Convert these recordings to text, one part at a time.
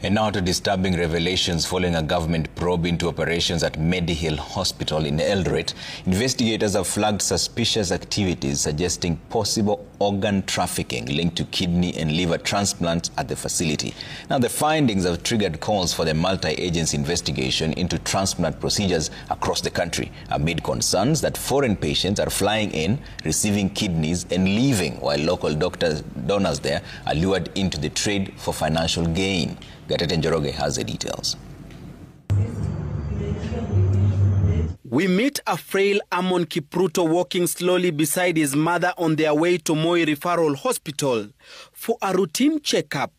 And now to disturbing revelations following a government probe into operations at Medihill Hospital in Eldoret. Investigators have flagged suspicious activities suggesting possible organ trafficking linked to kidney and liver transplants at the facility. Now, the findings have triggered calls for the multi-agency investigation into transplant procedures across the country, amid concerns that foreign patients are flying in, receiving kidneys and leaving, while local donors there are lured into the trade for financial gain. Gatete Njoroge has the details. We meet a frail Amon Kipruto walking slowly beside his mother on their way to Moi Referral Hospital for a routine checkup,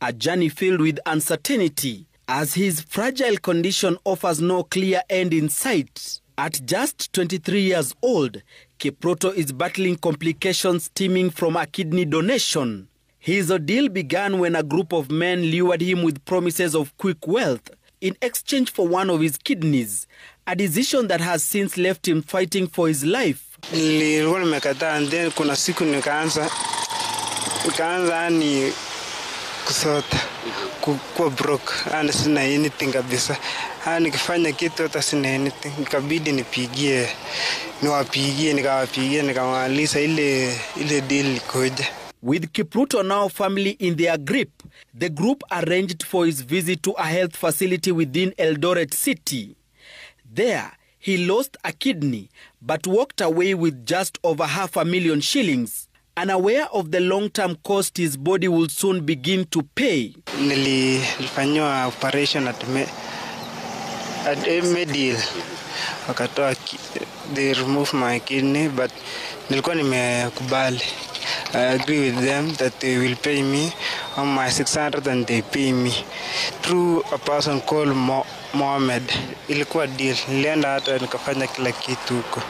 a journey filled with uncertainty as his fragile condition offers no clear end in sight. At just 23 years old, Kipruto is battling complications stemming from a kidney donation. His ordeal began when a group of men lured him with promises of quick wealth in exchange for one of his kidneys, a decision that has since left him fighting for his life. Nilikuwa nimekataa, and then kuna siku nikaanza ni kusota, kuwa broke, and sina anything kabisa. Nikifanya kitu hata sina anything, nikabidi niwapigie, nikamaliza ile deal ikoje. With Kipruto now family in their grip, the group arranged for his visit to a health facility within Eldoret City. There, he lost a kidney but walked away with just over $500,000 shillings, unaware of the long-term cost his body will soon begin to pay. Nilifanywa operation at Medihill. They removed my kidney, but nilikuwa nimekubali. I agree with them that they will pay me on my 600 and they pay me through a person called Mohammed. Ilikuwa deal. Nilienda hata nikafanya kila kitu huko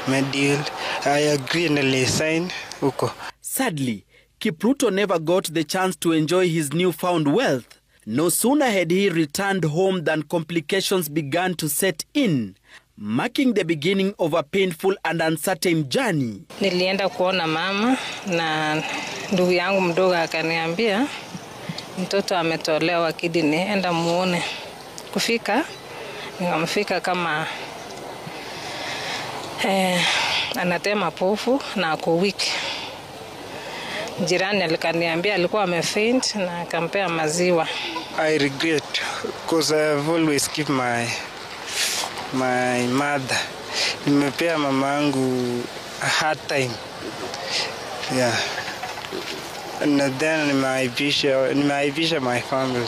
Medihill. I agree and I sign huko. Sadly, Kipruto never got the chance to enjoy his newfound wealth. No sooner had he returned home than complications began to set in, marking the beginning of a painful and uncertain journey. Nilienda kuona mama na ndugu yangu mdogo akaniambia mtoto ametolewa kidney, enda muone. Kufika, nikamfika kama anatema pofu na ako weak. Jirani alikaniambia alikuwa amefaint na akampea maziwa. I regret because I have always kept my mother. Nimepea mamangu a hard time. Yeah. And then nimeipisha my family.